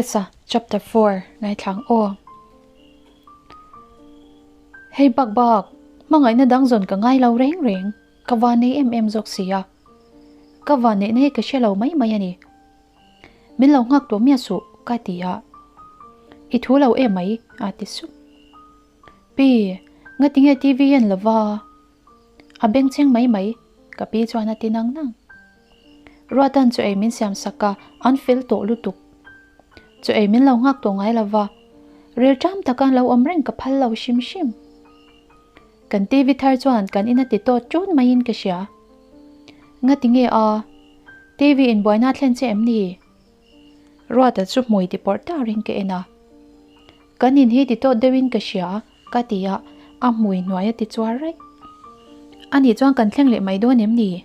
Express-a Chapter 4 ngaithlang aw. Hei bak bak, hmangaihna dang zawn ka ngai lo reng reng, ka van nei em em zawk si a. Ka van neihna hi ka hre lo mai mai a ni. Min lo nghak tawh miah suh, ka ti a. I thu lo em mai, a ti sup. Pi, ngatinge TV en lova? A bengchheng mai mai, ka pi chuan a ti nang nang. Ruatan chu ei min siam sak a, an fel tawh lutuk. Chu ei min lo nghak tawh ngai lova, ril ṭam taka an lo awm reng ka phal lo hrim hrim. Kan TV thar chuan kan in a ti tawt ṭun maiin ka hria. Ngati nge a? TV in buaina a thlen che em ni? Ruata chu hmui ti pawrh tarin ka en a. Kan in hi ti tawt deuhin ka hria, ka ti a, a hmui hnuai a ti chuar raih. Ani chuan kan thleng leh mai dawn em ni?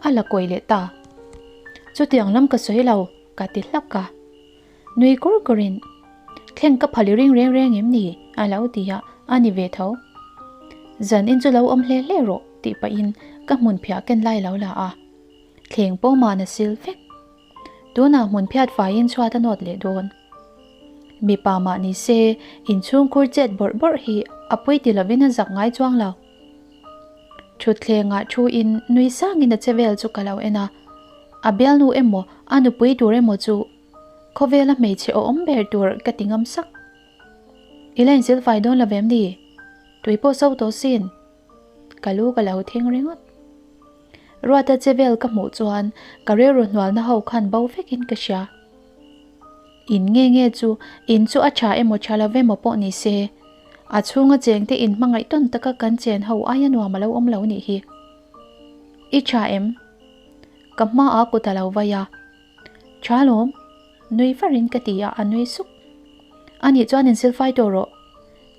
A la kawi leh ta. Chutiang lam ka sawi lo, ka ti hlak a. Nui kur kurin, Thleng ka phal i ring reng reng em ni? a lo ti a, a ni ve tho. Zan in chu lo awm hle hle rawh, tih pahin ka hmun phiah ken lai lo la a. Thleng pawh man a sil vek. Tunah hmun phiat faiin chhuat a nawt leh dawn. Mipa mah ni se, inchhungkhur chet bawrh bawrh hi a pawi ti lovin a zak ngai chuang lo. Thutthlengah thuin nui sangin a che vel chu ka lo en a, a bialnu emaw a nupui tur emaw chu khawvela hmeichhe awm ber tur ka ti ngam sak. I la insil fai dawn lo vem ni? Tui pawh so tawh sin. Ka lu ka lo thing ringawt. Ruata che vel ka hmuh chuan ka rilru hnualna ho khan bo vekin ka hria. In nge nge chu in chu a tha emaw tha lo emaw pawh ni se, a chhunga chengte in hmangaih tawn taka kan chen ho aia nuam a lo awm lo nih hi. I tha em? Ka hmaah kut a lo vai a. Tha lawm, nui varin ka ti a, a nui suk. Anih chuan in silfai tawh rawh.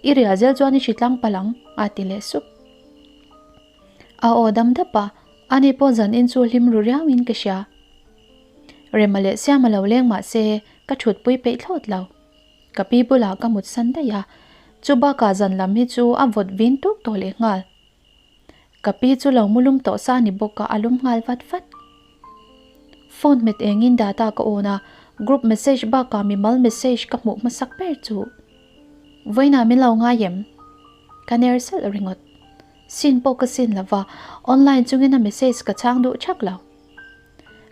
I riah zel chuan i hritlang palh ang, a ti leh sup. A aw dam dap a, ani pawh zan in chu hlim ru riau in ka hria. Rema leh Siama lo leng mah se ka thut pui peih thlawt lo. Ka pi bulah ka mut san daih a, chu bakah zan lam hi chu a vawt vin tuk tawh leh nghal. Ka pi chu lo mu lum tawh sa ni bawk a, a lum nghal vat vat. Phone hmet engin data ka on a, group message bakah mimal message ka hmuh hmasak ber chu. Vawiinah min lo ngai em? Ka ner salh ringawt. Sin pawh ka sin lo va, online chungin a message ka chhang duh thak lo.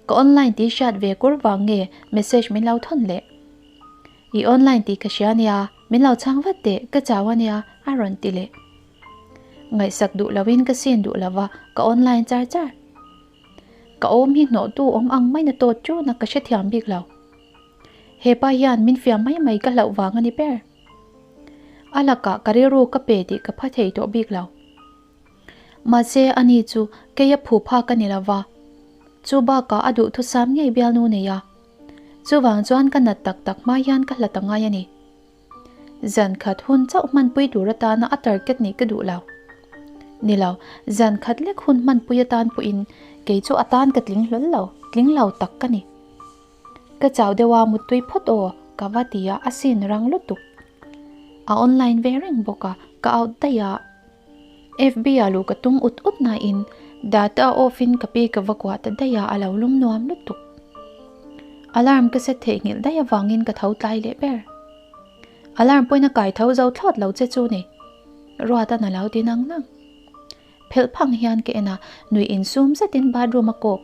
Ka online tih hriat ve kur vang nge message min lo thawn leh? I online tih ka hria nia, min lo chhang vat teh, ka chau ania, a rawn ti leh. Ngaihsak duh loin ka sin duh lo va, ka online char char. Ka awm hi hnawhtu awm ang maina tawt tuna ka hrethiam bik lo. Hepa hian min fiam mai mai ka hlauh vang a ni ber. A lakah ka rilru ka pe tih ka pha thei tawh bik lo. Mahse ani chu keia phu phak a ni lo va, chu bakah a duhthusam ngei bialnu nei a. Chuvang chuan ka nat tak tak hma hian ka hlat a ngai a ni. Zan khat hun chauh hmanpui tur atana a target nih ka duh lo. Ni lo, zan khat lek hun hmanpui atan pawhin kei chu atan ka tling hlawl lo, tling lo tak ka ni. Ka chau deuh a muttui phawt aw, ka va ti a, a sin rang lutuk. A online ve reng bawk a, ka out daih a. FB ah luh ka tum ut ut nain data off in ka pi ka va kuah ta daih a, a lo lum nuam lutuk. Alarm ka set theihnghilh daih avangin ka tho tlai leh ber. Alarm pawhin a kai tho zo thlawt lo che chu ni. Ruatan a lo ti nang nang. Phelh phang hian ka en a, nuih insum zetin bathroom a kawk.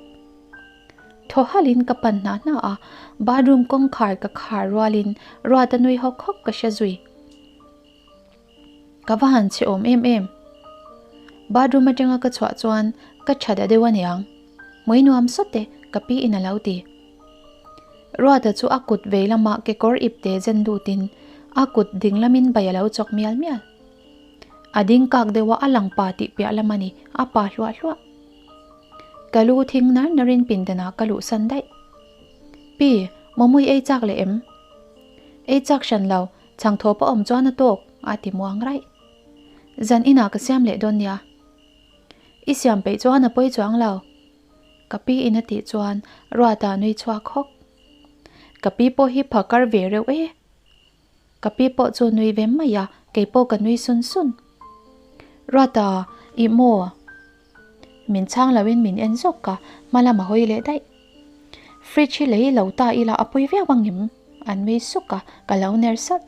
Thaw halhin ka pan hna hna a, bathroom kawngkhar ka khar rualin Ruata nui hawk hawk ka hre zui. Ka va han chhe awm em em. Bathroom atanga ka chhuah chuan ka tha da deuh aniang. Hmui nuam sawt e, ka pi in a lo ti. Ruata chu a kut vei lamah kekawr ipte zen lutin a kut ding lamin bai a lo chawk mial mial. A ding kak deuh a, a lang pa tih piah lam a ni, a pa hluah hluah. Ka lu thing nar narin pindanah ka luhsan daih. Pi, mawmui ei chak leh em? Ei chak hran lo, chhang thaw pawh awm chuan a tawk, a ti muang raih. Zan inah ka siam leh dawn nia. I siam peih chuan a pawi chuang lo. Ka pi in a tih chuan Ruata nui chhuak hawk. Ka pi pawh hi phakar ve reuh e. Ka pi pawh chu nui ve mai a, kei pawh ka nui sun sun. Ruata, ih maw? Min chhang loin min en zawk ka, hma lam a hawi leh daih. Fridge hi lei lo ta ila a pui viau ang em? An nui suk a, ka lo ner salh.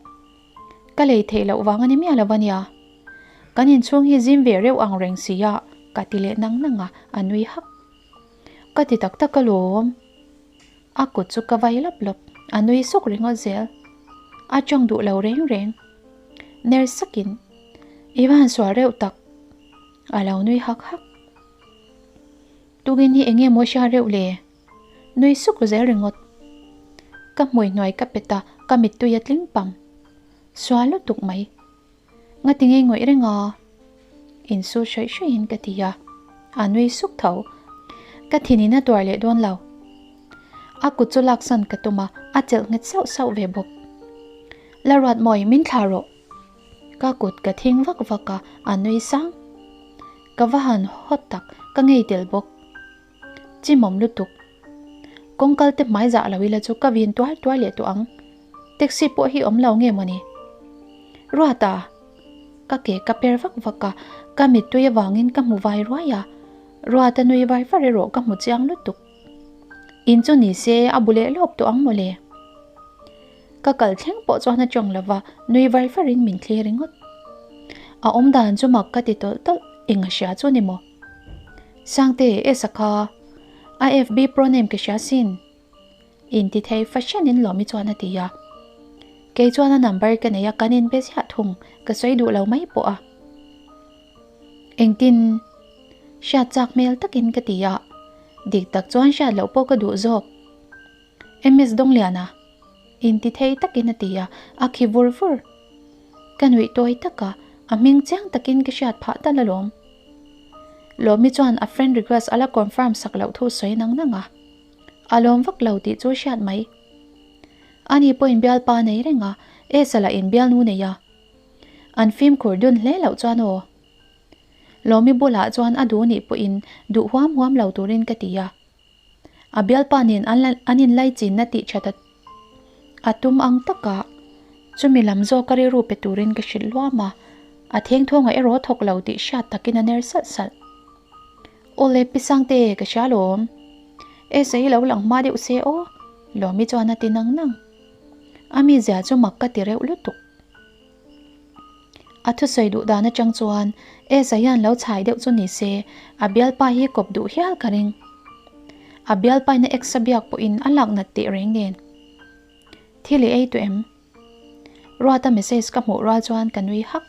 Ka lei theih loh vang a ni miah lo a nia. Kan inchhung hi zim ve reuh ang reng si a, ka ti leh nang nang a, a nui hak. Ka ti tak tak alawm. A kut chu ka vai lawp lawp, a nui suk ringawt zel. A tawng duh lo reng reng. Ner sakin, I va han sual reuh tak. A lo nui hak hak. Tukin hi eng nge maw hria reuh le? Nui suk zel ringawt. Ka hmui hnuai ka pet a, ka mittui a tling pam. Sual lutuk mai. Ngati ngei ngawih reng a? Insu hrawih hrawih in ka ti a. A nui suk tho. Ka thinin a tuar leh dawn lo. A kut chu laksan ka tum a, a chelh nghet sauh sauh ve bawk. La ruat mawi, min thlah rawh. Ka kut ka thing vak vak a, a nui sang. Ka va han hawt tak, ka ngei tel bawk. Chimawm lutuk. Kawngkal te hmai zah lo ila chu ka vin tuar tuar leh tawh ang. Taxi pawh hi awm lo nge mawni? Ruata! Ka ke ka per vak vak a, ka mittui avangin ka hmu vai ruai a. Ruata nui var var erawh ka hmu chiang lutuk. In chu ni se a bu leh lawp tawh ang mawle. Ka kal thleng pawh chuan a tawng lova, nui var varin min thlir ringawt. A awmdan chu mak ka ti tawlh tawlh, eng a hria chu ni maw? Sangte, Esa kha a FB pro name ka hria sin. Inti thei fashion in lawmi chuan a ti a. Kei chuan a number ka nei a, kan inbe ziah thung, ka sawi duh lo mai pawh a. Engtin? Hriat chak hmel takin ka ti a, dik tak chuan hriat loh pawh ka duh zawk. MS Dawngliana, inti thei takin a ti a, a khi vur vur. Ka nuih tawi tak a, a hming chiang takin ka hriat phah tal alawm. Lawmi chuan a friend request a la confirm sak loh thu sawi nang nang a. A lawm vak lo tih chu hriat mai. Ani pawhin bialpa nei reng a, Esa lah in bialnu nei a. An fimkhur dun hle loh chuan aw. Lawmi bulah chuan a duh nih pawhin duh huam huam lo turin ka ti a. A bialpa nen an inlaichinna tih that a tum ang takah chumi lam zawk a rilru pe turin ka hrilh luam a, a thengthawngah erawh thawk lo tih hriat takin a ner salh salh. Awle Pi Sangte ka hria lawm. Esa hi lo lang hma deuh se aw, Lawmi chuan a ti nang nang. A mizia chu mak ka ti reuh lutuk. A thusawi duh dan atang chuan Esa hian lo chhai deuh chu ni se, a bialpa hi kawp duh hial ka ring. A bialpaina ex a biak pawhin a lak nat teh reng nen. Thil i ei tawh em? Ruata message ka hmuh rual chuan ka nui hak.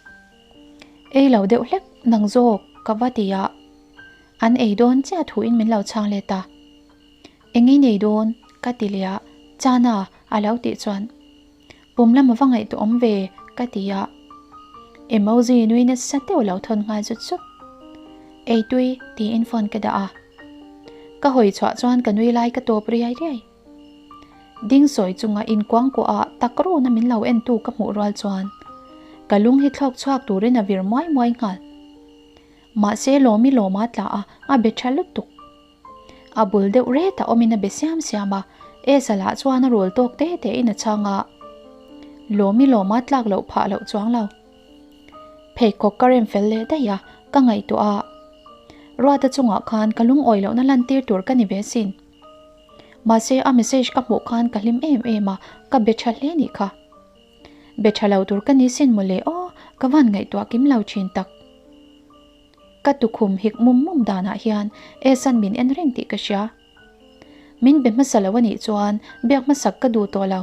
Ei lo deuh hlek nang zawk ka va ti a, an ei dawn chiah thuin min lo chhang let a. Eng i nei dawn? ka ti leh a, Chana a lo tih chuan. Pum lam a va ngaihtuah awm ve ka ti a. Emoji nui nasa deuh lo thawn nghal zut zut. Ei tui tiin phone ka dah a. Ka hawi chhuah chuan ka nui lai ka tawp riai riai. Ding sawi chunga inkuang kuah ah tak run a min lo en tu ka hmuh rual chuan ka lung hi thlawk chhuak turin a vir muai muai nghal. Mahse lawmi lawma tla a, a be tha lutuk. A bul deuh ret a awmin a be siam siam a, Esa lah chuan a rawl tawk te te in a chhang a. Lawmi lawma tlak loh phah loh chuang lo. Pheikhawk ka rem fel leh daih a, ka ngaihtuah a. Ruata chungah khan ka lungawi lohna lantir tur ka ni ve sin. Mahse a message ka hmuh khan ka hlim em em a, ka be tha hle nih kha. Be tha lo tur ka ni sin mawle aw, ka van ngaihtuah kim lo thin tak. Ka tukhum hik mum mum danah hian Esan min en reng tih ka hria. Min be hmasa lo anih chuan biak hmasak ka duh tawh lo.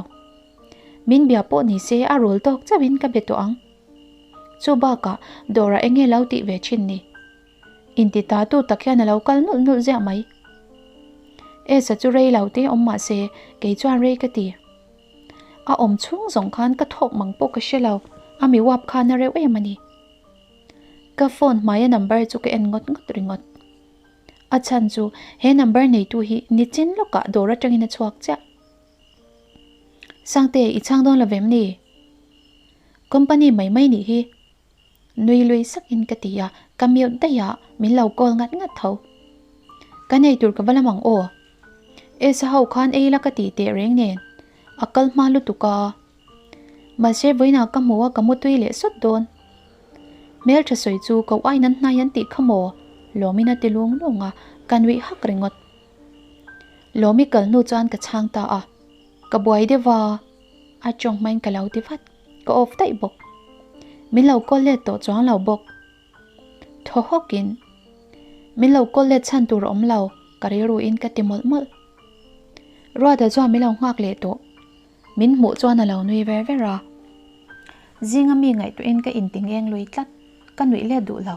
Min bia pawh ni se a rul tawk chauhin ka be tawh ang. Chu bakah dawrah eng nge lo tih ve thin ni? Inti ta tu tak hian a lo kal nulh nulh ziah mai. Esa chu rei lo te awm mah se kei chuan rei ka ti. A awm chhung zawng khan ka thawk mang pawh ka hre lo, a mi uap khan a reuh em a ni. Ka phone hmaia number chu ka en ngawt ngawt ringawt. A chhan chu he number neitu hi nichin lawkah dawr atangin a chhuak chiah. Sangte, i chhang dawn lo vem ni? Company mai mai nih hi. Nui lui sakin ka ti a, ka mute daih a, min lo call ngat ngat tho. Ka nei tur ka va lam ang aw. Esa ho khan ei la ka ti teh reng nen, a kal hma lutuk a. Mahse vawiinah ka hmu a ka mutui leh sawt dawn. Hmeltha sawi chu ko aiin an hnai an tih kha maw? Lawmin a ti lung lung a, ka nuih hak ringawt. Lawmi kal hnu chuan ka chhang ta a, ka buai deuh a. A tawng hmain ka lo ti vat. Ka off daih bawk. Min lo call let tawh chuang lo bawk. Thaw hawkin, Min lo call let chhan tur a awm lo, ka rilruin ka ti mawlh mawlh. Ruata chuan min lo nghak leh tawh. Min hmuh chuan a lo nui ver ver a. Zinga mi ngaihtuahin ka inti ngeng lui tlat, ka nuih let duh lo.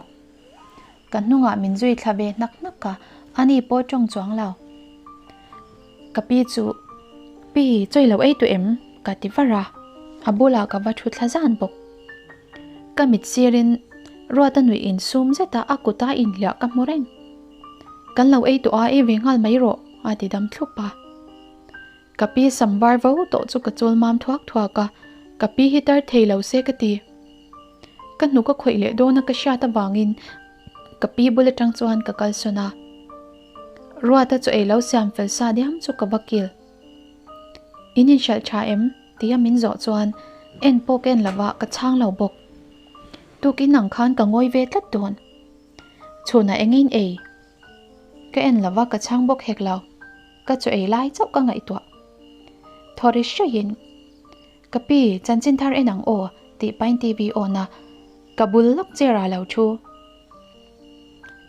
Ka hnungah min zui thla ve hnak hnak a, ani pawh tawng chuang lo. Ka pi chu, Pi, chawi lo ei tawh em? ka ti var a, a bulah ka va thu thla zan bawk. Ka mit sirin Ruata nuih insum zeta a kuta inhliah ka hmu reng. Kan lo ei tawh a, ei ve nghal mai rawh, a ti dam thlup a. Ka pi sam var vo tawh chu ka chawl mam thuak thuak a, ka pi hi tar thei lo se ka ti. Ka hnuk a khawih leh dawn a ka hriat avangin ka pi bul atang chuan ka kalsawn a. Ruata chu ei lo siam fel sa diam chu ka va kil. In inhralh tha em? tia min zawh chuan en pawh ka en lova ka chhang lo bawk. Tukin ang khan ka ngawi ve tlat dawn. Chhunah engin ei? Ka en lova ka chhang bawk hek lo. Ka chaw ei lai chauh ka ngaihtuah. Thaw ri hruaiin, Ka pi, chanchin thar en ang aw, tih pain TV on a, ka bul lawk chair ah lo thu.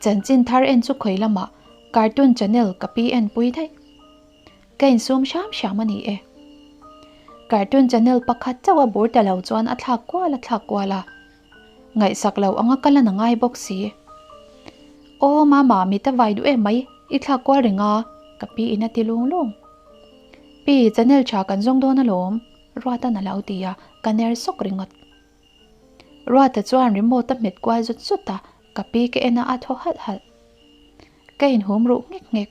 Chanchin thar en chu khawi lamah cartoon channel ka pi en pui daih. Ka insum hram hram a ni e. Cartoon channel pakhat chauh a bur ta lo chuan a thlak kual a thlak kual a. Ngaihsak lo anga ka la na ngai bawk si. Aw mama mit a vai duh em mai, i thlak kual reng a, ka pi in a ti lung lung. Pi, channel tha kan zawng dawn alawm, Ruata'n a lo ti a, ka ner sawk ringawt. Ruata chuan remote a hmet kual zut zut a, ka pi ka en a a thaw halh halh. Ka inhum ruh nghek nghek.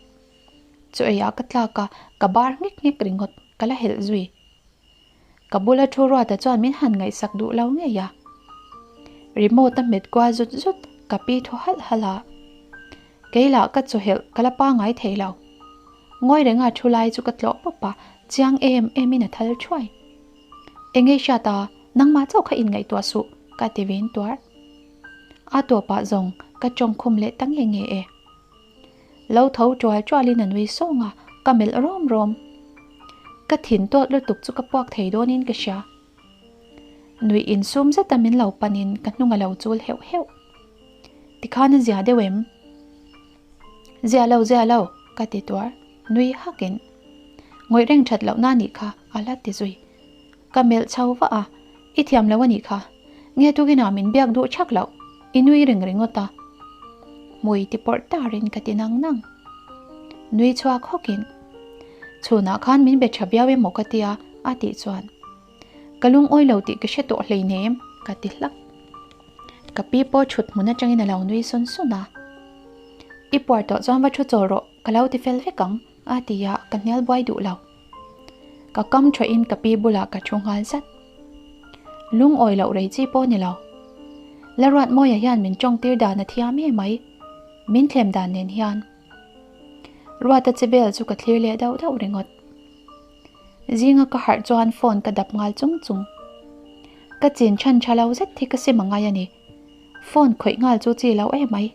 Chaw eiah ka tlak a, ka bar nghek nghek ringawt, ka la helh zui. Ka bula thu Ruata chuan min han ngaihsak duh lo ngei a. Remote a hmet kual zut zut, ka pi thu halh halh a. Kei lah ka chawhelh ka la pangai thei lo. Ngawi renga thu lai chu ka tlawh pawp a, chiang em em in a thal thuai. Eng ei hriat a, nangmah chauh kha inngaihtuah suh, ka ti vin tuar. A tawpah zawng ka tawngkhum leh ta nge nge e. Lo tho tual tualin a nui sawng a, ka melh rawm rawm. Ka thin tawt lutuk chu ka puak thei dawnin ka hria. Nuih insum zeta min lo panin ka hnung a lo chul heuh heuh. Tikhan a zia deuh em? Zia lo, zia lo, ka ti tuar, nui hakin. Ngawih reng that lohna anih kha, a la ti zui. Ka melh chho vah a, I thiam lo anih kha. Nge tukinah min biak duh chak loh, i nui ring ringawt a. Hmui ti pawrh tarin ka ti nang nang. Nui chhuak hawkin, Chhunah khan min be tha viau emaw ka tia, a tih chuan. Ka lungawi lo tih ka hre tawh hleinem, ka ti hlak. Ka pi pawh thut hmun atangin a lo nui sawn sawn a. I puar tawh chuan va thu chawl rawh, ka lo ti fel vek ang, a ti a, ka hnial buai duh lo. Ka kam thain ka pi bulah ka thu nghal zat. Lungawi loh rei chi pawh ni lo. Laruatmawia hian min tawngtir dan a thiam em mai, min thlem dan nen hian. Ruata che vel chu ka thlir leh dauh dauh ringawt. Zinga ka harh chuan phone ka dap nghal chung chung. Ka chin chhan tha lo zet hi ka sim angai a ni. Phone khawih nghal chu chi lo em mai.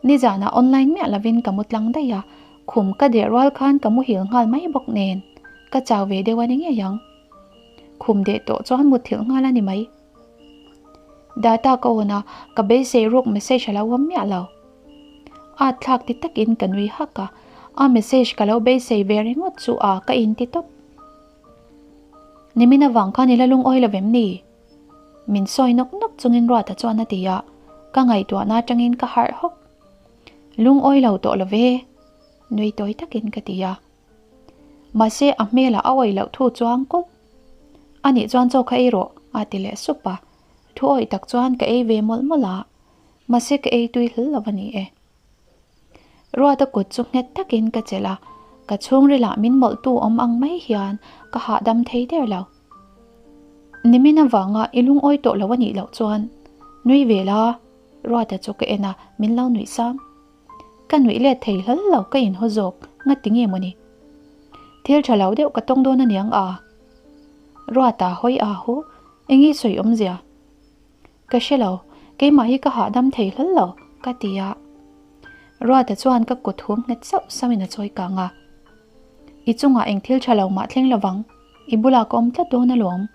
Nizanah online miah lovin ka mu tlang daih a, khum ka deh rual khan ka muhil nghal mai bawk nen, ka chau ve deuh a ni ngei ang. Khum deh tawh chuan mutthilh nghal a ni mai. Data ka on a, ka beisei ruk message a lo awm miah lo. At thlak ti takin ka nui hak a, a message ka lo beisei ve ringawt chu a ka inti tawp. Nimin avang khan i la lungawi lo vem ni? Min sawi nawk nawk chungin Ruata chuan a ti a, ka ngaihtuahna atangin ka harh hawk. Lungawi lo tawh lo ve, nui tawi takin ka ti a. Mahse a hmelah a awih loh thu chuang kawlh. Anih chuan chaw kha ei rawh, a ti leh sup a. Thu awih tak chuan ka ei ve mawlh mawlh a, mahse ka ei tui hlel lo a ni e. Ruata kut chu nghet takin ka chelh a, ka chhungrilah min mawlhtu awm ang mai hian ka hahdam thei der lo. Nimin avanga i lungawi tawh lo a nih loh chuan nui ve la, Ruata chu ka en a, min lo nuih sang. Ka nuih let thei hlal lo ka inhaw zawk, ngati nge mawni? Thil tha lo deuh ka tawng dawn aniang a? Ruata hawi a hu, eng i sawi awmzia? Ka hre lo, keimah hi ka hahdam thei hlal lo, ka ti a. Ruata chuan ka kut hum nghet sauh sauhin a chawi kang a. I chungah eng thil tha lo mah thleng lovang. I bulah ka awm tlat dawn alawm.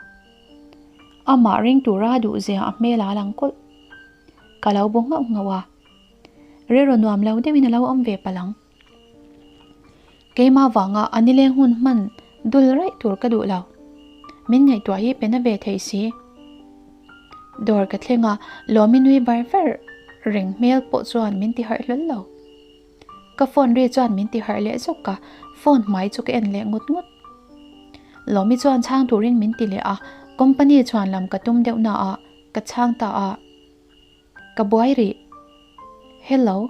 Amah ring tura duh zia a hmel a lang kawlh. Ka lo bu nghauh nghauh a. Rilru nuam lo deuhin a lo awm ve palh ang. Keimah vanga a nileng hun hman dul raih tur ka duh lo. Min ngaihtuah hi pe na ve thei si. Dawr ka thleng a, Lawmi nui var var reng hmel pawh chuan min ti harh hlawl lo. Ka phone ri chuan min ti harh leh zawk a, phone hmai chu ka en leh ngut ngut. Lawmi chuan chhang turin min ti leh a, company chhuan lam ka tum deuh na a, ka chhang ta a. Ka buai rih. Hello.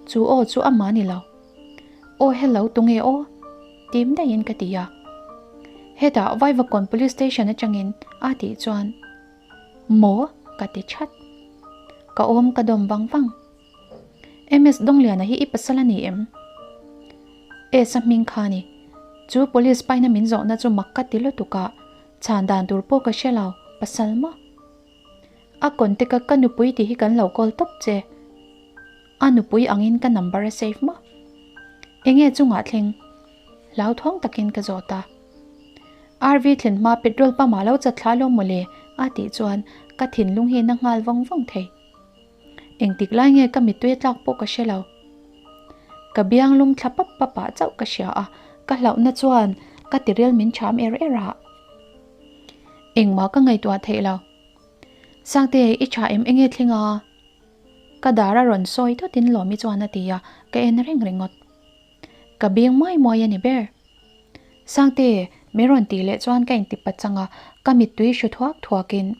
Chu aw chu amah ni lo. Aw hello tunge aw? Tim daihin ka ti a. Hetah Vaivakawn Police Station atangin a tih chuan Maw? ka ti chat. Ka awm ka dawm vang vang. MS Dawngliana hi i pasal a ni em? S a hming kha ni. Chu police paina min zawhna chu mak ka ti lutuk a, chhan dan tur pawh ka hre lo, pasal maw? A contact a ka nupui tih hi kan lo call tawp che. A nupui angin ka number a save maw? Enge chungah thleng? Hlauthawng takin ka zawt a. RV thlen hma petrol pump ah lo chat thla lo mawle a tih chuan ka thinlung hi na nghal vawng vawng thei. Engtik lai nge ka mittui a tlak pawh ka hre lo. Ka biang lum thla pap pap ah chauh ka hria a, ka hlauhna chuan ka tiril min cham er er a. Engmah ka ngaihtuah theih lo. Sangte, i tha em enge thleng a? Ka dar a rawn sawi thawtin Lawmi chuan a ti a, ka en reng ringawt. Ka bing muai muai a ni ber. Sangte, min rawn tih leh chuan ka inti pachang a, ka mittui hru thuak thuakin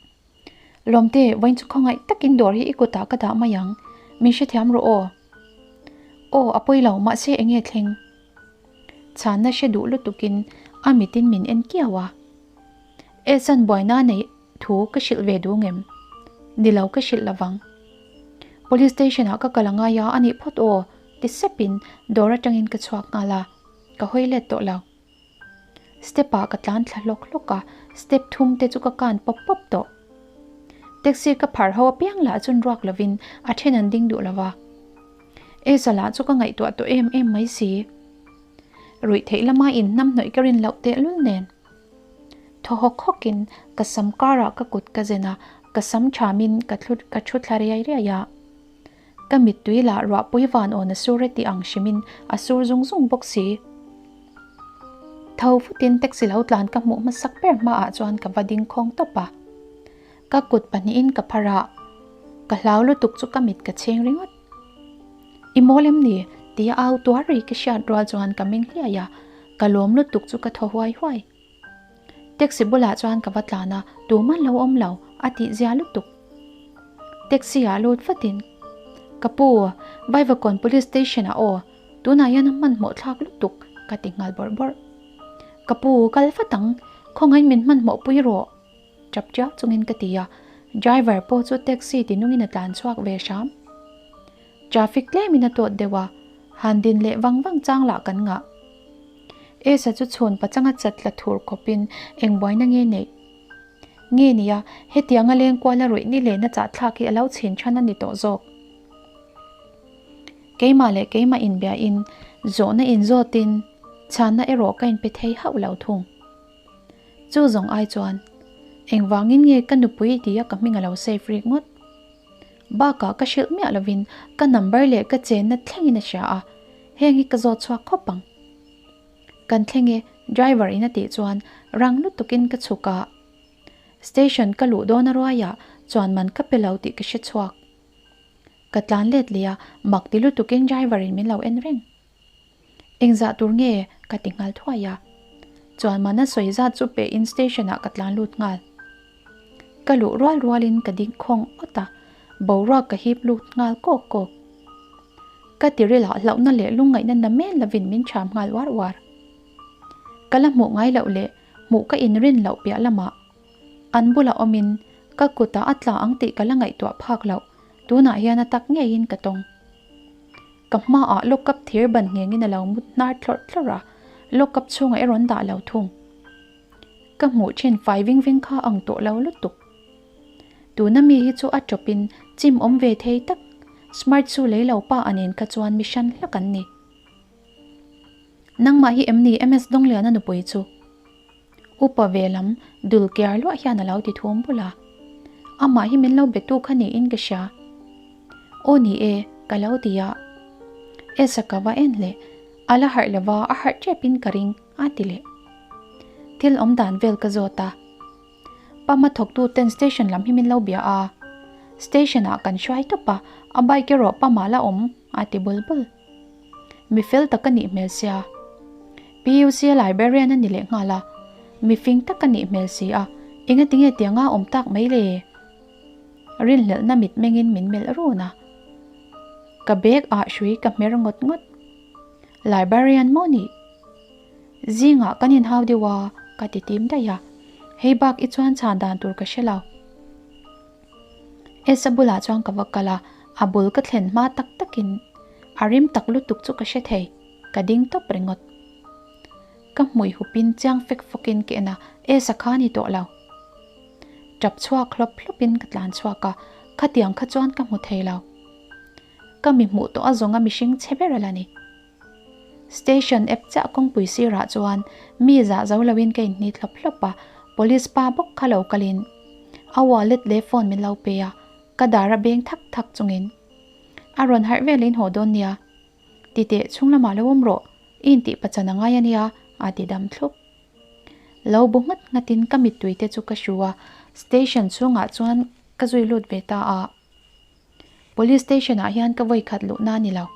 Lawmte, vawiin chu khawngaih takin dawr hi i kutah ka dah mai ang. Min hrethiam rawh aw. Aw, a pawi lo, mahse enge thleng? Chhanna hre duh lutukin a mitin min en kiau a. Esan buaina neih thu ka hrilh ve duh ngem? Ni lo ka hrilh lovang. Police station ah ka kal a ngai a, a nih phawt aw, ti sepin dawr atangin ka chhuak nghal a, ka hawi let tawh lo. Step ah ka tlan thla hlawk hlawk a, step thum te chu ka kan pawp pawp tawh. Taxi ka phar ho apiang lah chun ruak lovin a then an ding duh lova. Esa lah chu ka ngaihtuah tawh em em mai si. Ruih theih lama in hnam hnawih ka rin loh tehlul nen. Thaw hawk hawk in ka sam karah ka kut ka zen a, ka sam thamin ka thlu ka thu thla riai riai a. Ka mittui lah ruahpui van awn a sur e tih ang hrimin a sur zung zung bawk si. Tho futin taxi lo tlan ka hmuh hmasak ber hmaah chuan ka va ding khawng tawp a. Ka kut pahnihin ka phar a, ka hlau lutuk chu ka mit ka chheng ringawt. I mawl em ni? tia au tuar ri ka hriat rual chuan ka meng hliai a, ka lawm lutuk chu ka thaw huai huai. Taxi bulah chuan ka va tlan a, tuman lo awm lo, a tih zia lutuk. Taxi ah lut vatin, Ka pu, Vaivakawn Police Station ah aw, tunah hian a hmanhmawh thlak lutuk, ka ti nghal bawrh bawrh. Ka pu, kal vat ang, khawngaihin min hmanhmawh pui rawh, tap tiau chungin ka ti a, driver pawh chu taxi ti nungin a tlan chhuak ve hram. Traffic tlemin a tawt deuh a, han din leh vang vang chang lah kan ngah. Esa chu chhun pachanga chat tla thur khawpin eng buaina nge neih? Nge nia, hetianga leng kuala ruih ni lehna chahthlak hi a lo chhin than a ni tawh zawk. Keimah leh keimah inbiahin, zawhna inzawtin, chhanna erawh ka inpe thei hauh lo thung. Chu zawng ai chuan, engvangin nge ka nupui tia ka hming a lo save rik ngawt? Bakah ka hrilh miah lovin ka number leh ka chenna thlengin a hria a, heng hi ka zawt chhuak khawp ang. Kan thleng e, driver in a tih chuan rang lutukin ka chhuk a. Station ka luh dawn a ruaiah chuan man ka pe lo tih ka hre chhuak. Ka tlan let leh a, mak ti lutukin driver in min lo en reng. Engzah tur nge ka ti nghal thuai a. Chuan man a sawi zat chu pe in station ah ka tlan lut nghal. Ka luh rual rual in ka ding khawng awt a, boruak ka hip lut nghal kawk kawk. Ka tiril ah hlauhna leh lungngaihna na men lovin min cham nghal uar uar. Ka la hmuh ngai loh leh hmuh ka inrin loh piah lamah an bulah awmin ka kutah a tla ang tih ka la ngaihtuah phak loh tunah hian a tak ngeiin ka tawng. Ka hmaah lockup thir ban nghengin a lo mut hnar thlawrh thlawrh a, lockup chhungah i rawn dah lo thung. Ka hmuh thin fai ving veng kha ang tawh lo lutuk. Tuna mi hi chu a tawpin chim awm ve thei tak, smart chu lei lo pa a nen kha chuan mi hran hlak an ni. Nangmah hi em ni MS Dawngliana nupui chu? Upa ve lam dul kiar luah hian a lo ti thum bul a. Amah hi min lo be tu kha niin ka hria. Aw ni e, ka lo ti a. Esa ka va en leh, a la harh lova a harh tep in ka ring a ti leh. Thil awm dan vel ka zawt a. Pama thawktu ten station lam hi min lo bia a. Station ah kan hruai tawp a, a bike erawh Pama la awm a ti bul bul. Mi fel tak a nih hmel sia. PUC a librarian a ni leh nghal a, mi fing tak a nih hmel si a, engatinge tianga awm tak mai le? Rinhlelhna mitmengin min melh run a. Ka bag ah hrui ka hmer ngawt ngawt. Librarian maw nih? Zingah kan inhau deuh a, ka ti tim daih a. Hei bak i chuan chhan dan tur ka hre lo. Esa bulah chuan ka va kal a, a bul ka thlen hma tak takin a rim tak lutuk chu ka hre thei, ka ding tawp ringawt. Ka hmui hupin chiang fek fawkin ka en a, Esa kha ni tawh lo. Tap chhuak hlawp hlawpin ka tlan chhuak a, khatiang kha chuan ka hmu thei lo. Ka mi hmuh tawh a zawnga mihring chhe ber a la ni. Station ep chiah kawngpui sirah chuan mi zah zo loin ka inhnit hlawp hlawp a, police pa bawk kha lo kalin a wallet leh phone min lo pe a, ka dar a beng thak thak chungin a rawn harh velin haw dawn nia, titeh chhung lamah lo awm rawh, i intih pachan a ngai a nia, a ti dam thlup. Lo bu nghat nghatin ka mittui te chu ka hru a, station chhungah chuan ka zui lut ve ta a. Police station ah hian ka vawi khat luhna a ni lo.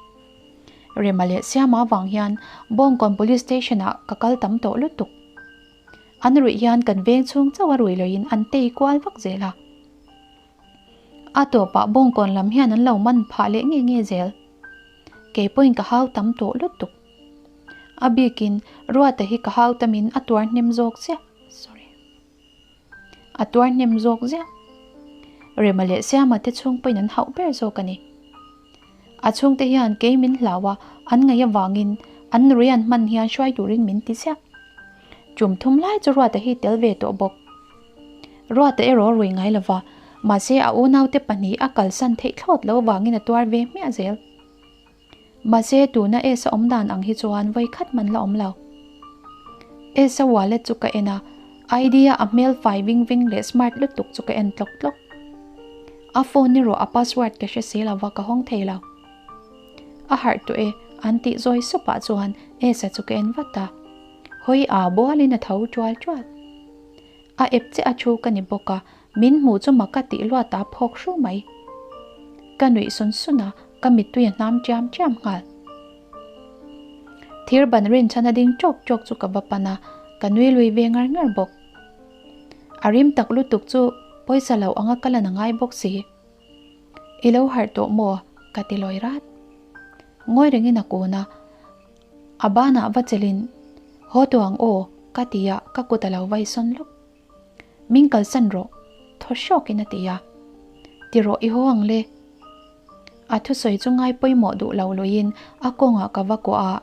Rema leh Siama avang hian Bawngkawn Police station ah ka kal tam tawh lutuk. An ruih hian kan veng chhung chauh a rui loin an tei kual vak zel a. A tawpah Bawngkawn lam hian an lo man phah leh nge nge zel. Kei pawhin ka hau tam tawh lutuk. A bikin Ruata hi ka hau tamin a tuar hnem zawk chiah. Sorry. A tuar hnem zawk ziah. Rema leh Siama te chhung pawhin an hauh ber zawk a ni. A chhungte hian kei min hlau a, an ngaih avangin an rui an hman hian hruai turin min ti ziah. Tum thum lai chu Ruata hi tel ve tawh bawk. Ruata erawh rui ngai lova, mahse a unaute pahnih a kalsan theih thlawt lo avangin a tuar ve hmiah zel. Mahse tuna Esa awm dan ang hi chuan vawi khat man la awm lo. Esa wallet chu ka en a, ID a a hmel fai ving ving leh smart lutuk chu ka en tlawk tlawk. A phone erawh a password ka hre si lova ka hawng thei lo. A harh tawh e, an tih zawi sup ah chuan Esa chu ka en vat a. Hawi aa bualin a tho tual tual. A ep che a thu ka ni bawk a, min hmuh chu mak a tih luat a phawk hru mai. Ka nuih sun sun a, ka mittui a hnam ṭiam ṭiam nghal. Thir ban rinchhan a ding ṭawk ṭawk chu ka va pan a, ka nui lui ve ngar ngar bawk. A rim tak lutuk chu pawisa lo anga ka lan a ngai bawk si. I lo harh tawh maw? ka ti lawi rat. Ngawi rengin a kun a. A banah va chelin, Haw tawh ang aw, ka ti a, ka kut a lo vai sawn lawk. Min kalsan rawh, thaw hrawkin a ti a. Ti rawh i haw ang le. A thusawi chu ngai pawimawh duh lo luiin a kawngah ka va kuah a.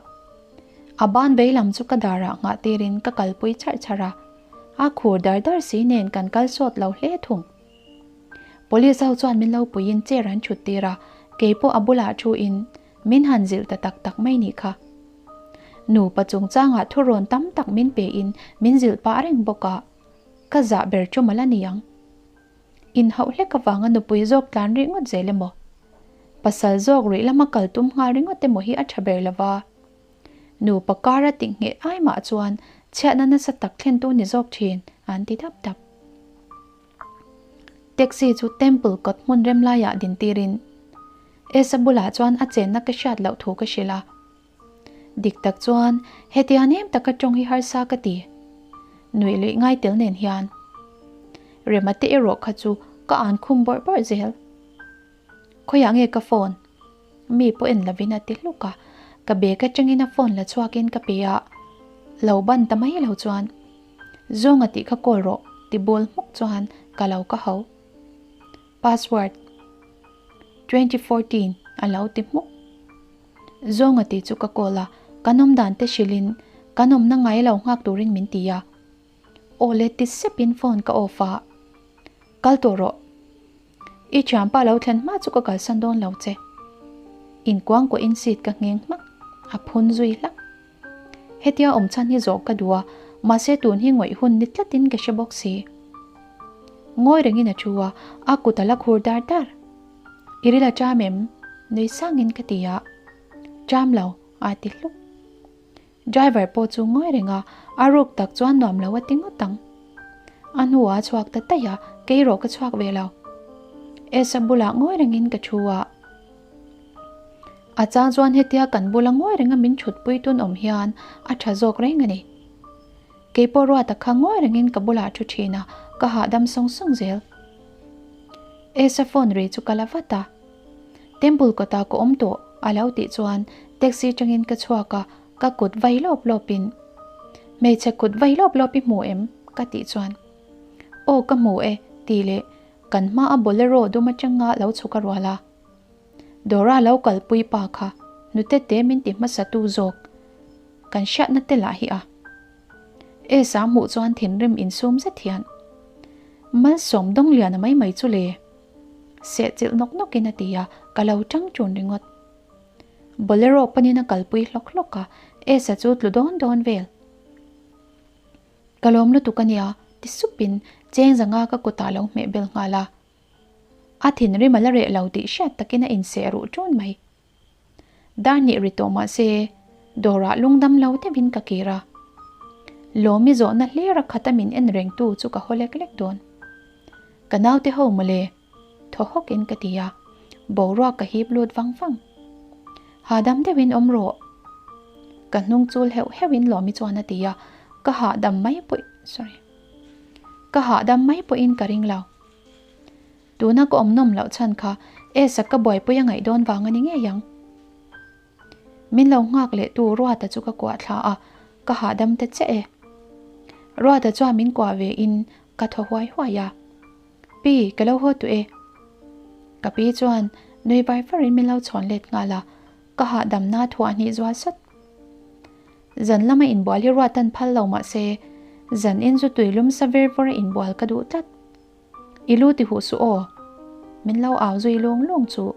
A ban vei lam chu ka darah nghah tirin ka kalpui charh charh a. A khur dar dar si nen kan kal sawt lo hle thung. Police ho chuan min lo puiin chair an thut tir a, keipawh a bulah thuin Min han zilh ta tak tak mai nih kha. Nupa chungchangah thurawn tam tak min pein min zilh pah reng bawk a, ka zah ber chu mal a ni ang. Inhauh hlek avanga nupui zawk tlan ringawt zel emaw? Pasal zawk ruih lama kal tum nghal ringawt emaw hi a tha ber lova. Nupa kara tingheh ai mah chuan chhiatna nasa tak thlentu ni zawk thin an ti dap dap. Taxi chu Temple kawt hmun rem laiah dintirin Esa bulah chuan a chenna ka hriat loh thu ka hrilh a. Dik tak chuan hetia nem taka tawng hi harsa ka ti. Nuih luih ngai tel nen hian. Rema te erawh kha chu ka an khum bawrh bawrh zel. Khawiah nge ka phone? Mi pawh en lovin a ti hluk a. Ka bag atangin a phone la chhuakin ka pe a. Lo ban ta mai lo chuan Zawnga tih kha call rawh ti bul hmuk chuan ka lo ka ho. Password 2014 a lo ti hmuk. Zawnga tih chu ka call a, kan awm dan te hrilhin kan awmna ngai lo nghak turin min ti a. Aw le ti sepin phone ka off a, Kal tawh rawh. I thianpa lo thlen hma chu ka kalsan dawn lo che. Inkuangkuahin seat ka ngheng hmak, a phun zui hlak. Hetia awm chhan hi zawh ka duh a, Mahse tun hi ngawih hun ni tlatin ka hre bawk si. Ngawi rengin a thu a, a kut a la khur dar dar. I ril a cham em? Nui sangin ka ti a. Cham lo, a ti hluk. Driver pawh chu ngawi reng a, a ruk tak chuan nuam lo a ti ngawt ang. A hnuah a chhuak ta daih a, kei erawh ka chhuak ve lo. Esa bulah ngawi rengin ka thu a. A chang chuan hetia kan bula ngawi renga min thutpui tun awm hian a tha zawk reng a ni. Kei pawh Ruata kha ngawi rengin ka bulah thu thin a, ka hahdam sawng sawng zel. Esa phone ri chu ka la vat a. Temple kawtah ka awm tawh a lo tih chuan taxi tangin ka chhuak a, ka kut vai lawp lawpin, Hmeichhe kut vai lawp lawp i hmu em? ka tih chuan, Aw ka hmu e tih leh kan hma a bolero dum atanga lo chhuk a rual a. Dora lo kalpui pa kha nute te min ti hmasa tu zawk kan hriatna te lah hi a. Esa hmuh chuan thinrim insum zet hian, Malsawm Dawngliana mai mai chu le. Sehchilh nawk nawkin a ti a, ka lo tang tun ringawt. Bolero panin a kalpui hlawk hlawk a, Esa chu tlu dawn dawn vel. Ka lawm lutuk a nia, ti supin cheng zanga ka kutah lo hmeh bel nghal a. A thinrim a la reh lo tih hriat takin a inseh ruh tun mai. Dar hnih ri tawh mah se, dawrah lungdam lo deuhin ka kir a. Lawmi zawhna hlir a khat a min en rengtu chu ka haw lek lek dawn. Ka naute ho mawle, thaw hawkin ka ti a, boruak ka hip lut vang vang. Hahdam deuhin awm rawh. Ka hnung chul heuh heuhin Lawmi chuan a ti a, ka hahdam mai pawh, sorry, ka hahdam mai pawhin ka ring lo. Tuna ka awm nawm loh chhan kha Esa ka buaipui a ngaih dawn vang a ni ngei ang. Min lo nghak leh tu Ruata chu ka kuah thla a, ka hahdam ta chiah e. Ruata chuan min kuah ve in ka thaw huai huai a. Pi, ka lo haw duh e. Ka pi chuan nui var varin min lo chhawn let nghal a, ka hahdamna thuah hnih zual sawt. Zan lama inbual hi Ruatan phal lo mah se, zan in zu tui lum sa ver vawra inbual ka duh tlat. I lu ti huh suh aw. Min lo au zui lung lung chu.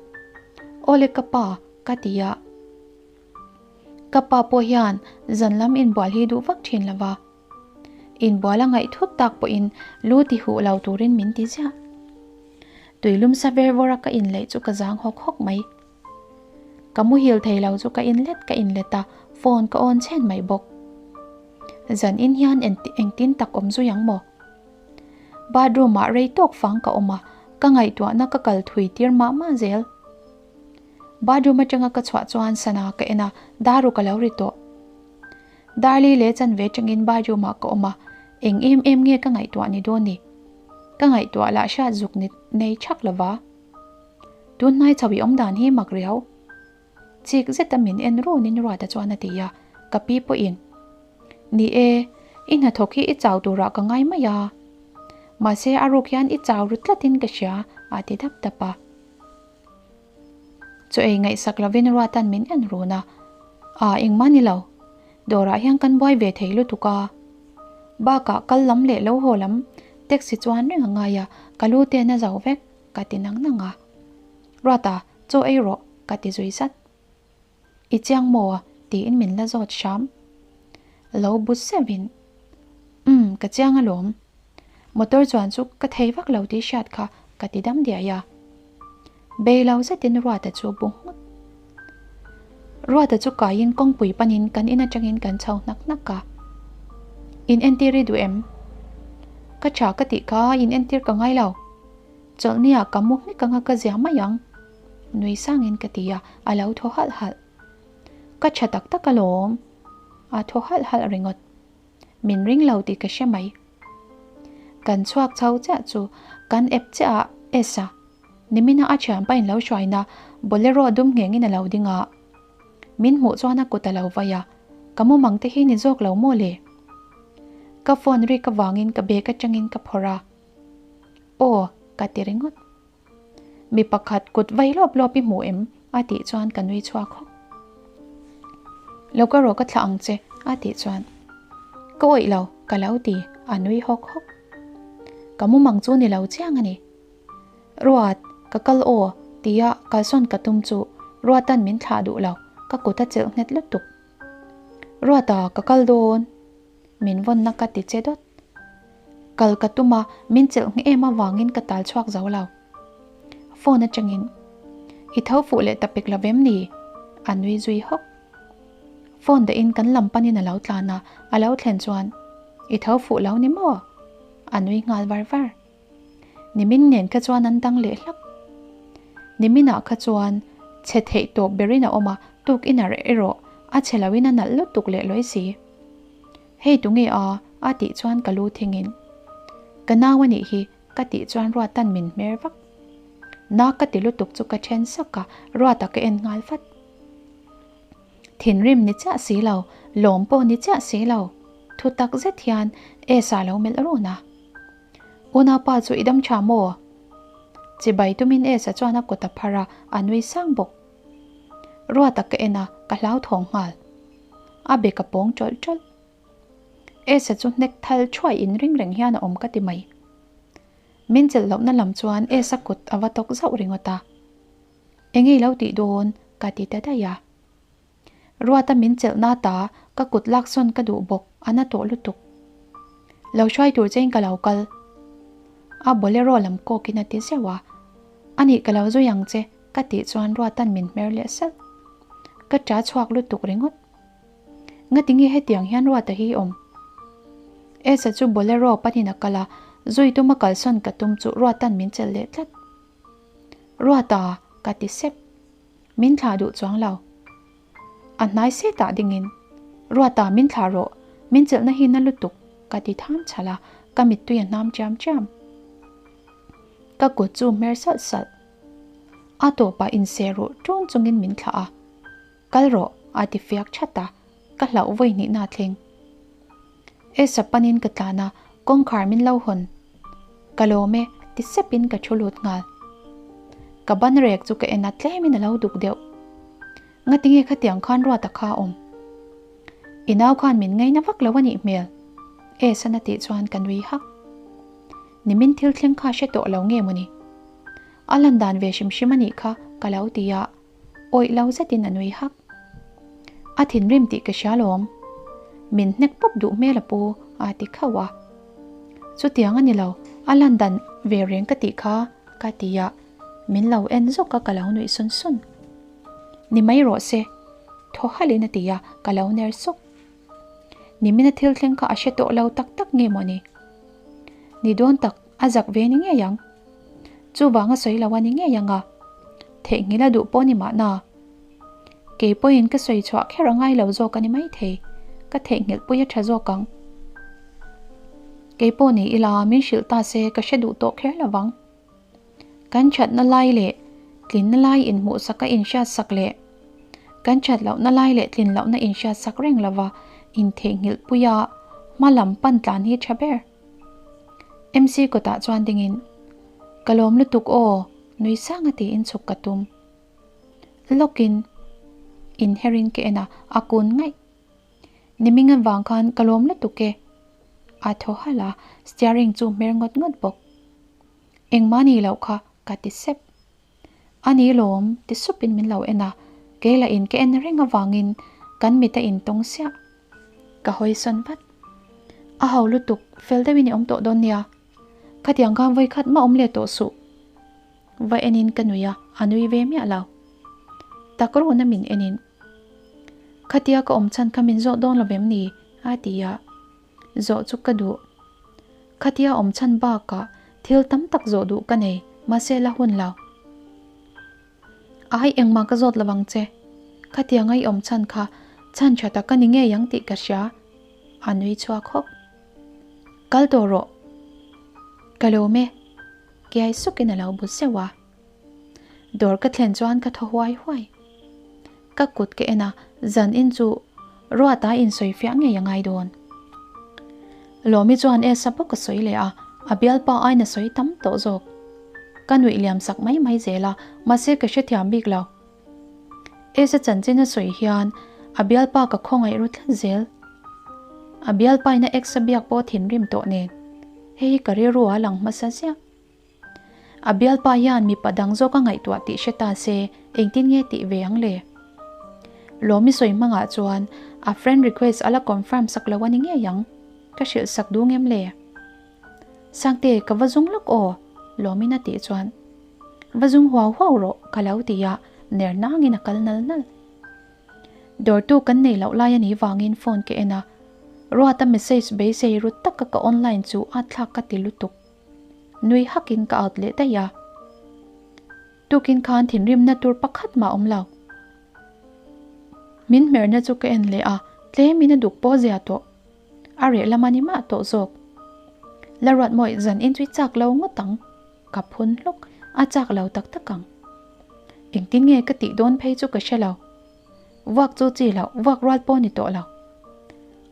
Awle ka pa, ka ti a. Ka pa pawh hian zan lam inbual hi duh vak thin lo va. Inbual a ngaih thut tak pawhin lu ti huh lo turin min ti ziah. Tuilum sa ver vawra ka inleih chu ka zang hawk hawk mai. Ka muhil thei lo chu ka inlet ka inlet a, phone ka on chhen mai bawk. Zan in hian engtin tak awm zui ang maw? Bathroom ah rei tawk fang ka awm a, ka ngaihtuahna ka kal thui tir mah mah zel. Bathroom atanga ka chhuah chuan sana ka en a, daru ka lo ri tawh. Darli leh chanve tangin bathroom ah ka awm a, eng em em nge ka ngaihtuah ni dawn ni? Ka ngaihtuah lah hriat zuk ni nei thak lova. Tun hnai chho i awm dan hi mak riau. Chik zeta min en runin Ruata chuan a ti a, ka pi pawhin, Ni e, i hnathawk hi i chau turah ka ngai mai a. Mahse a ruk hian i chau ru tlatin ka hria, a ti dap dap a. Chaw ei ngaihsak lovin Ruata'n min en run a, Aa engmah ni lo, dawrah hian kan buai ve thei lutuk a. Bakah kal lam leh lo haw lam taxi chuan reng a ngai a, ka lu te na zo vek, ka ti nang nang a. Ruata, chaw ei rawh, ka ti zui zat. I chiang maw? tiin min la zawt hram. Lo bu seuhin, Umm, ka chiang alawm. Motor chuan chu ka thei vak lo tih hriat kha ka ti dam diai a. Bei lo zetin Ruata chu bu nghut. Ruata chu kaiin kawngpui panin kan in atangin kan chho hnak hnak a. In entir i duh em? Ka tha ka tih kha in entir ka ngai lo. Chawlhniah ka mu hmek anga ka zia mai ang. Nui sangin ka ti a, a lo thaw halh halh. Ka tha tak tak alawm. A thaw halh halh ringawt. Min ring lo tih ka hre mai. Kan chhuak chho chiah chu kan ep chiah a Esa nimina a thianpa in lo hruaina Bolero dum nghengin a lo ding a. Min hmuh chuan a kut a lo vai a, ka mumang te hi ni zawk lo maw le? Ka phone rik avangin ka bag atangin ka phawrh a. Aw, ka ti ringawt. Mi pakhat kut vai lawp lawp i hmu em? a tih chuan ka nui chhuak hawk. Lo ka rawh ka thlah ang che a tih chuan ka awih lo ka lo ti a nui hawk hawk. Ka mumang chu ni lo chiang a ni. Ruat, ka kal aw tia kalsawn ka tum chu Ruatan min thlah duh lo, ka kut a chelh nghet lutuk. Ruata, ka kal dawn. Min vawnna ka ti che dawt. Kal ka tum a, min chelh ngheh em avangin ka tal chhuak zo lo. Phone atangin, I tho fuh leh ta pek lo vem ni? A nui zui hawk. Phone dahin kan lam panin a lo tlan a, a lo thlen chuan, I tho fuh lo ni maw? A nui nghal var var. Nimin nen kha chuan an dang leh hlak. Niminah kha chuan chhe theih tawp berin a awm a, tuk inah erawh a chhe loin a nalh lutuk leh lawi si. Hei tunge a? a tih chuan ka lu thingin, Ka nau a nih hi, ka tih chuan Ruata'n min hmer vak. Na ka ti lutuk chu ka then sak a, Ruata ka en nghal vat. Thinrim ni chiah si lo, lawm pawh ni chiah si lo, thu tak zet hian Esa lo melh run a. Unaupa chu i dam tha maw? Chibai tumin Esa chuan a kut a phar a, a nui sang bawk. Ruata ka en a, ka hlauthawng nghal. A be ka pawng tawlh tawlh. Esa chu hnek thal thuai in ring reng hian a awm ka ti mai. Min chelh lohna lam chuan Esa kut a va tawk zauh ringawt a. Enge i lo tih dawn? ka ti ta daih a. Ruata min chelh na ta ka kut laksawn ka duh bawk, a na tawh lutuk. Lo hruai tur chein ka lo kal. A bolero lam kawkin a ti zeuh a. Anih ka lo zui ang che ka tih chuan Ruata'n min hmer leh salh. Ka ṭa chhuak lutuk ringawt. Ngatinge hetiang hian Ruata hi awm? Esa chu bolero panin a kal a, zui tuma kalsawn ka tum chu Ruata'n min chelh leh tlat. Ruata! ka ti sep. Min thlah duh chuang lo. A hnai setah dingin, Ruata min thlah rawh, min chelhna hi na lutuk, ka ti tham chhalh a, ka mittui a hnam chiam chiam. Ka kut chu hmer salh salh. A tawpah inseh ruh ṭun chungin min thlah a. Kal rawh, a ti fiak chat a, ka hlauh vawi hnihna a thleng. Esa panin ka tlan a, kawngkhar min lo hawn. Ka lawm e, ti sepin ka thu lut nghal. Ka ban rek chu ka en a, tlemin a lo duk deuh. Ngatinge khatiang khan Ruata kha a awm? I nau khan min ngaina vak lo a nih hmel, Esan a tih chuan ka nui hak. Nimin thil thleng kha hre tawh lo nge mawni? A lan dan ve hrim hrim a nih kha ka lo ti a, awih lo zetin a nui hak. A thinrim tih ka hria lawm. Min hnek pawp duh hmel a pu a ti khauh a. Chutiang a ni lo, a lan dan ve reng ka tih kha ka ti a, min lo en zawk a ka lo nuih sun sun. Ni mai rawh se, thaw halhin a ti a, ka lo ner sawk. Nimina thil thleng kha a hre tawh lo tak tak nge mawni? Ni dawn tak, a zak ve ni ngei ang. Chuvang a sawi lo a ni ngei ang a, theihnghilh a duh pawh ni mahna. Kei pawhin ka sawi chhuah kher a ngai lo zawk a ni maithei, ka theihnghilh pui a tha zawk ang. Kei pawh ni ila min hrilh ta se ka hre duh tawh kher lo vang. Kan thatna lai leh tlinna lai inhmuhsak a inhriatsak leh kan that lohna lai leh tlin lohna inhriatsak reng lova intheihnghilh puia hma lam pan tlan hi tha ber. MC kawtah chuan dingin, Ka lawm lutuk aw, nui sang a tiin chhuk ka tum. Lawkin inherin ka en a, a kun ngaih. Niminga vang khan ka lawm lutuk e. A thaw halh a, steering chu hmer ngawt ngawt bawk. Engmah ni loh kha ka ti sep. A ni lawm ti supin min lo en a, kei lah in ka en reng avangin kan mit a intawng siah. Ka hawi sawn vat. A ho lutuk, fel deuhin i awm tawh dawn nia. Khatiang khan vawi khat mah awm leh tawh suh. Va enin ka nui a, a nui ve miah lo. Tak runa min enin. Khatia ka awm chhan kha min zawh dawn lo vem ni? a ti a. Zawh chu ka duh. Khatia awm chhan bakah thil tam tak zawh duh ka nei, mahse la hun lo. Ai engmah ka zawt lo ang che. Khatianga i awm chhan kha chhan tha tak a ni ngei ang tih ka hria. A nui chhuak hawk. Kal tawh rawh. Ka lawm e. Kiai sukin a lo bu zeuh a. Dawr ka thlen chuan ka thaw huai huai. Ka kut ka en a, zan in chu Ruata insawi fiah ngei a ngai dawn. Lawmi chuan Esa bawk a sawi leh a, a bialpa aiin a sawi tam tawh zawk. Ka nuih liam sak mai mai zel a, mahse ka hrethiam bik lo. Esa chanchin a sawi hian a bialpa ka khawngaih ru tlat zel. A bialpa in a ex a biak pawh thinrim tawh nen, hei hi ka rilru ah a lang hmasa ziah. A bialpa hian mipa dang zawk a ngaihtuah tih hre ta se engtin nge tih ve ang le? Lawmi sawi hmangah chuan a friend request a la confirm sak lo a ni ngei ang. Ka hrilh sak duh ngem le? Sangte, ka va zung lawk aw, Lawmin a tih chuan. Va zung huau huau rawh, ka lo ti a, ner nangin a kal nal nal. Dawrtu kan nei loh lai a nih vangin phone ka en a, Ruata message beisei rut taka ka online chu a thlak ka ti lutuk. Nui hakin ka out leh daih a. Tukin khan thinrimna tur pakhat mah awm lo. Min hmerna chu ka en leh a, tlemin a duk pawh zia tawh. A reh lam a ni mah tawh zawk. La ruat mawih zan in chu i chak lo ngawt ang. Ka phun hlawk, a chak lo tak tak ang. Engtin nge ka tih dawn phei chu ka hre lo. Vuak chu chi loh, vuak rual pawh ni tawh lo.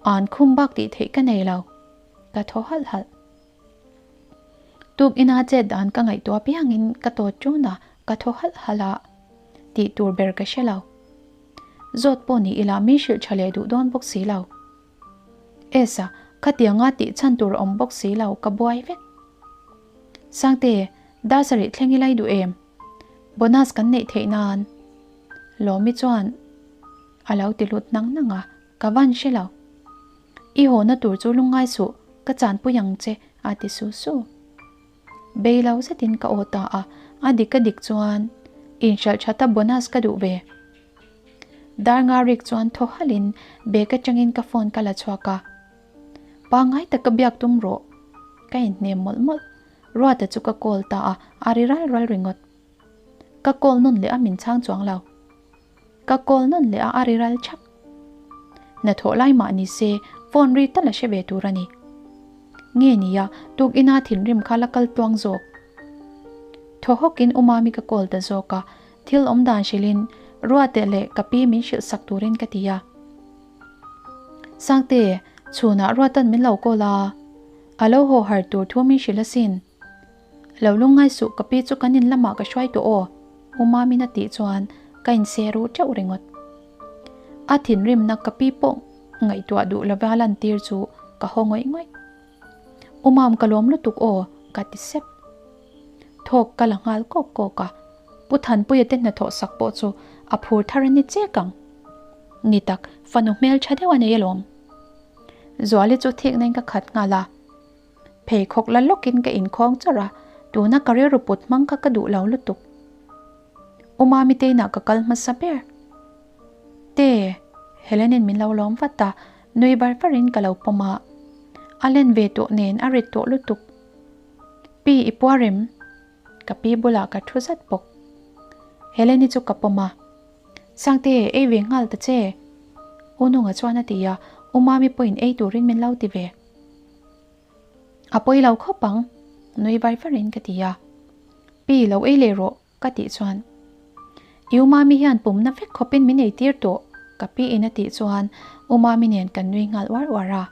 An khum bak tih theih ka nei lo. Ka thaw halh halh. Tuk ina chet dan ka ngaihtuah piangin ka tawt ṭun a, ka thaw halh halh a. Tih tur ber ka hre lo. Zawt pawh ni ila min hrilh ṭha leh duh dawn bawk si lo. Esa, khatianga tih chhan tur a awm bawk si lo, ka buai vek. Sangte, dar sarih thleng i lai duh em? Bonus kan neih theih nan. Lawmi chuan a lo ti lut nang nang a, ka van hre lo. I hawna tur chu lungngai suh, ka chanpui ang che, a ti su su. Bei lo zetin ka aw ta a, a dik a dik chuan inhralh thata bonus ka duh ve. Dar nga rik chuan thaw halhin bag atangin ka phone ka la chhuak a. Pangngai tak ka biak tum rawh. Ka inhnem mawlh mawlh. Ruata chu ka call ta a, a ri ral ral ringawt. Ka call nawn leh a min chhang chuang lo. Ka call nawn leh a a ri ral chhak. Hnathawh lai mah ni se phone ri tal a hre ve tur a ni. Nge nia tuk ina thinrim kha la kal tluang zawk. Thaw hawkin u Mami ka call ta zawk a, thil awm dan hrilhin Ruate leh ka pi min hrilh sak turin ka ti a. Sangte, chhunah Ruatan min lo call a, a lo haw har tur thu min hrilh asin. Lo lungngai suh ka pi chu kan in lamah ka hruai tawh aw, U Mamin a tih chuan ka inse ruh teuh ringawt. A thinrimna ka pi pawh ngaihtuah duh lova lantir chu ka haw ngawih ngawih. U Mam ka lawm lutuk aw, ka ti sep. Thawk ka la nghal kawk kawk a, Pu Thanpuia te hnathawh sak pawh chu a phur thar a ni chek ang. Ni tak, fanu hmeltha deuh a nei alawm. Zuali chu thikna in ka khat nghal a. Pheikhawk la lawkin ka inkhawng chawrh a, tuna ka rilru put hmang kha ka duh lo lutuk. U Mami te inah ka kal hmasa ber. Te, Helenin min lo lawm vat a, nui var varin ka lo pawm a. A len ve tawh nen a rit tawh lutuk. Pi, i puar em? Ka pi bulah ka thu zat bawk. Heleni chu ka pawm a. Sangte, ei ve nghal ta che. U Nunga chuan a ti a, U Mami pawhin ei turin min lo ti ve. A pawi lo khawp ang, nui var varin ka ti a. Pi, lo ei leh rawh, ka tih chuan. I U Mami hian pumna vek khawpin min ei tir tawh, ka pi in a tih chuan U Mami nen kan nui nghal uar uar a.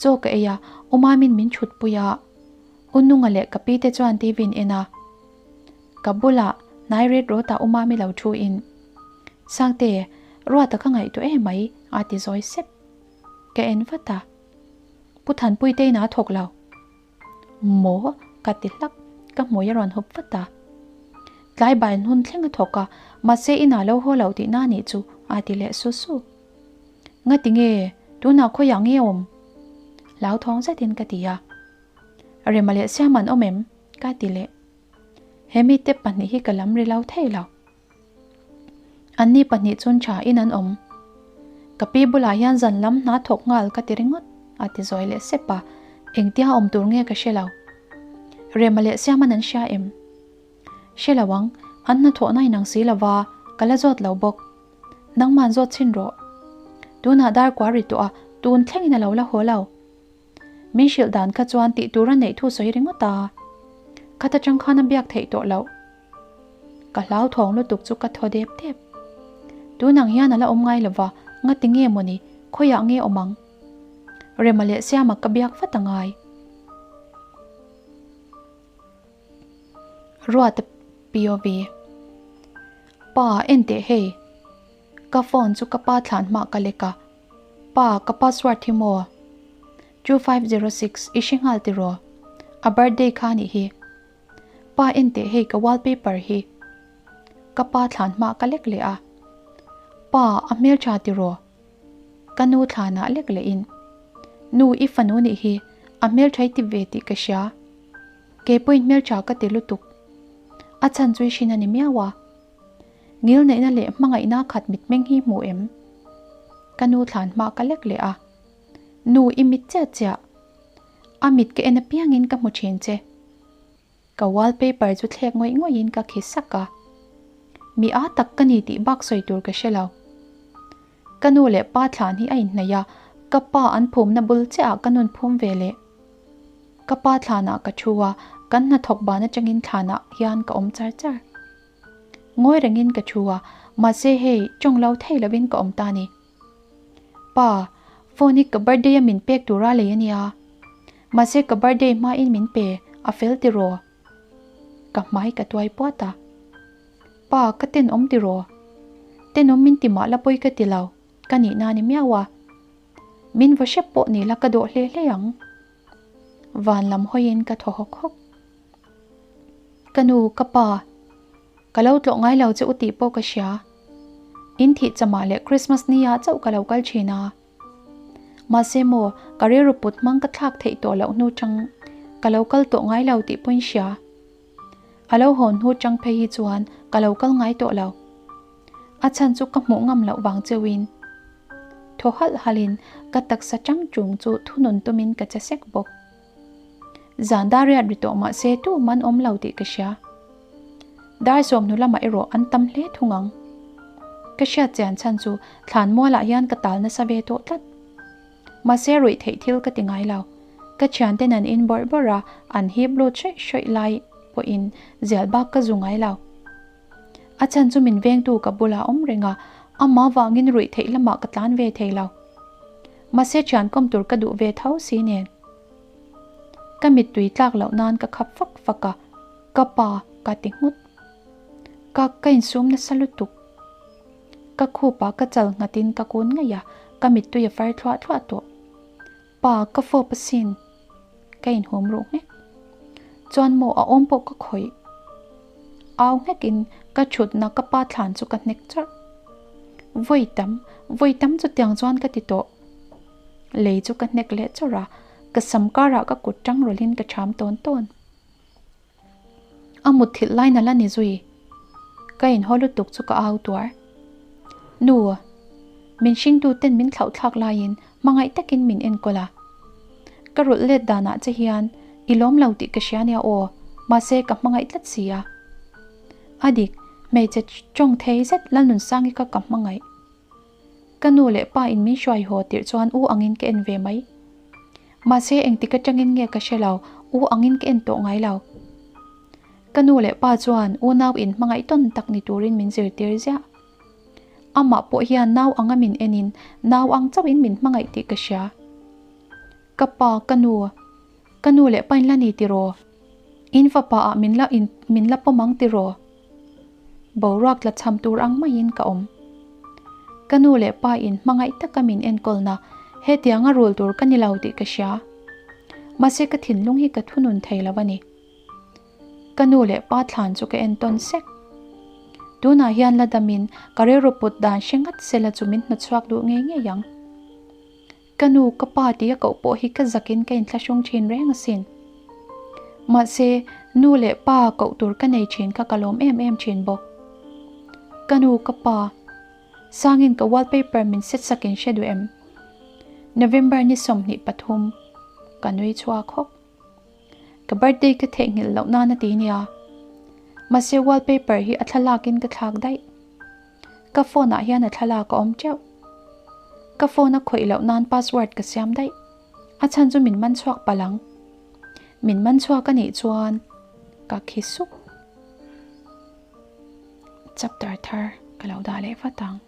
Chaw ka ei a, U Mami'n min chhut pui a. U Nunga leh ka pi te chuan TV in en a. Ka bulah hnai ret rawtah U Mami lo thu in, Sangte, Ruata ka ngaihtuah emai, a ti zawi sep. Ka en vat a. Pu Thanpui te inah a thawk lo. Maw? Ka ti hlak. Ka hmui a rawn hup vat a. Tlai bain hun thleng a thawk a, mahse inah lo haw lo tihna a nih chu, a ti leh su su. Ngati nge? Tunah khawiah nge awm? Hlauthawng zetin ka ti a. Rema leh Siama an awm em? Ka ti leh. He mite pahnih hi ka lam ri lo thei lo. Anni pahnih chun tha in an awm. Ka pi bulah hian zan lam hna thawk nghal ka ti ringawt, a ti zawi leh sep a, engtia awm tur nge ka hre lo. Rema leh Siaman an hria em? Hre lo ang, an hnathawhna inang si lova, ka la zawt lo bawk. Nangman zawt chhin rawh. Tunah dar kua ri tawh a, tun thlengin a lo la haw lo. Min hrilh dan kha chuan tih tur a neih thu sawi ringawt a, khata tang khan a biak theih tawh loh. Ka hlauthawng lutuk chu ka thaw dep dep. Tunang hian a la awm ngai lova, ngati nge mawni, khawiah nge awm ang? Rema leh Siama ka biak vat a ngai. Ruata POV. Pa, en teh hei. Ka phone chu ka pa thlan hmah ka lek a. Pa, ka password hi maw? 2506, i hre nghal tiraw? A birthday kha anih hi. Pa en teh hei ka wallpaper hi. Ka pa thlan hmah ka lek leh a. Pa, a hmeltha tiraw? Ka nu thlanah lek leh in. Nu i fanu nih hi a hmeltha i ti ve tih ka hria. Kei pawhin hmeltha ka ti lutuk. A chhan chu i hrin a ni miau a. Ngilneihna leh hmangaihna khat mitmeng hi hmu em? Ka nu thlan hma ka lek leh a. Nu i mit chiah chiah. A mit ka en apiangin ka hmu thin che. Ka wallpaper chu thlek ngawih ngawih in ka khi sak a. Mi a tak ka ni tih bak sawi tur ka hre lo. Ka nu leh pa thlan hi a inhnaih a, ka pa an phumna bul chiah ah ka nun phum ve leh. Ka pa thlanah ka thu a, kan hnathawk ban atangin thlanah hian ka awm char char. Ngawi rengin ka thu a, mahse hei tawng lo thei lovin ka awm ta ni. Pa, phone hi ka birthday a min pek tura lei a nia. Mahse ka birthday hmain min pe, a fel tiraw? Ka hmai ka tuai puat a. Pa, ka tenawm tiraw? Tenawm min ti mah la pawi ka ti lo, ka nihna a ni miau a. Min va hrep pawh ni la ka dawh hle hle ang. Van lam hawiin ka thaw hawk hawk. Ka nu, ka pa, ka lo tlawh ngai lo che u tih pawh ka hria. In thih chamah leh Christmas ni ah chauh ka lo kal thin a. Mahse maw, ka rilru put hmang ka thlak theih tawh loh hnu chang ka lo kal tawh ngai lo tih pawhin hria. A lo hawn hnu chang phei hi chuan ka lo kal ngai tawh lo. A chhan chu ka hmuh ngam loh vang cheuhin thaw halh halhin ka taksa chang chung chu thunun tumin ka che sek bawk. Zan dar riat ri tawh mah se tu man awm lo tih ka hria. Dar sawmhnu lamah erawh an tam hle thung ang. Ka hriat chian chhan chu thlan mualah hian ka tal nasa ve tawh tlat. Mahse ruih theih thil ka ti ngai lo. Ka thianten an in bawrh bawrh a, an hip lut hraih hraih lai pawhin zial bak ka zu ngai lo. A chhan chu min vengtu ka bulah awm reng a, amah vangin ruih theih lamah ka tlan ve thei lo. Mahse thian kawm tur ka duh ve tho si nen. Ka mittui tlak loh nan ka khap fak fak a, ka pa ka ti nghut. Ka ka insum nasa lutuk. Ka khup ah ka chal nghatin ka kun ngaih a, ka mittui a far thluah thluah tawh. Pa ka fawp asin. Ka inhum ruh nghek. Chuan maw a awm pawh ka khawih. Au nghekin ka thutna ka pa thlan chu ka hnek chawrh. Vawi tam, vawi tam chutiang chuan ka ti tawh. Lei chu ka hnek leh chawrh a, ka sam karah ka kut tang rawlhin ka ṭham tawn tawn. A mutthilh lai nalh a ni zui. Ka inhaw lutuk chu ka au tuar. Nu, min hringtu ten min thlauh thlak laiin hmangaih takin min enkawl a. Ka rulh let danah che hian i lawm lo tih ka hria nia aw, mahse ka hmangaih tlat si a. A dik, hmeichhe tawng thei zet Lalnunsangi kha ka hmangaih. Ka nu leh pa in min hruai haw tirh chuan u angin ka en ve mai. Mahse engtik atangin nge ka hre lo, u angin ka en tawh ngai lo. Ka nu leh pa chuan unau in hmangaih tawn tak ni turin min zirtir ziah. Amah pawh hian nau anga min enin nau ang chauhin min hmangaih tih ka hria. Ka pa, ka nu, ka nu leh pa in la ni tiraw? In fapa ah min la in min la pawm ang tiraw? Boruak tla cham tur ang maiin ka awm. Ka nu leh pa in hmangaih taka min enkawlna hetianga rul tur ka ni lo tih ka hria. Mahse ka thinlung hi ka thunun thei lo a ni. Ka nu leh pa thlan chu ka entawn sek. Tunah hian la damin ka rilru put dan hre ngat sela chu min hnawchhuak duh ngei ngei ang. Ka nu, ka pa tia koh pawh hi ka zakin ka inthlahrung thin reng asin. Mahse, nu leh pa koh tur ka nei thin kha ka lawm em em thin bawk. Ka nu, ka pa, Sangin ka wallpaper min set sakin hre duh em? November ni 23, ka nui chhuak hawk. Ka birthday ka theihnghilh loh nan a ti nia. Mahse wallpaper hi a thlalakin ka thlak daih. Ka phone ah hian a thlalak a awm teuh. Ka phone a khawih loh nan password ka siam daih. A chhan chu min man chhuak palh ang. Min man chhuak a nih chuan ka khi sup. Chapter thar ka lo dah leh vat ang.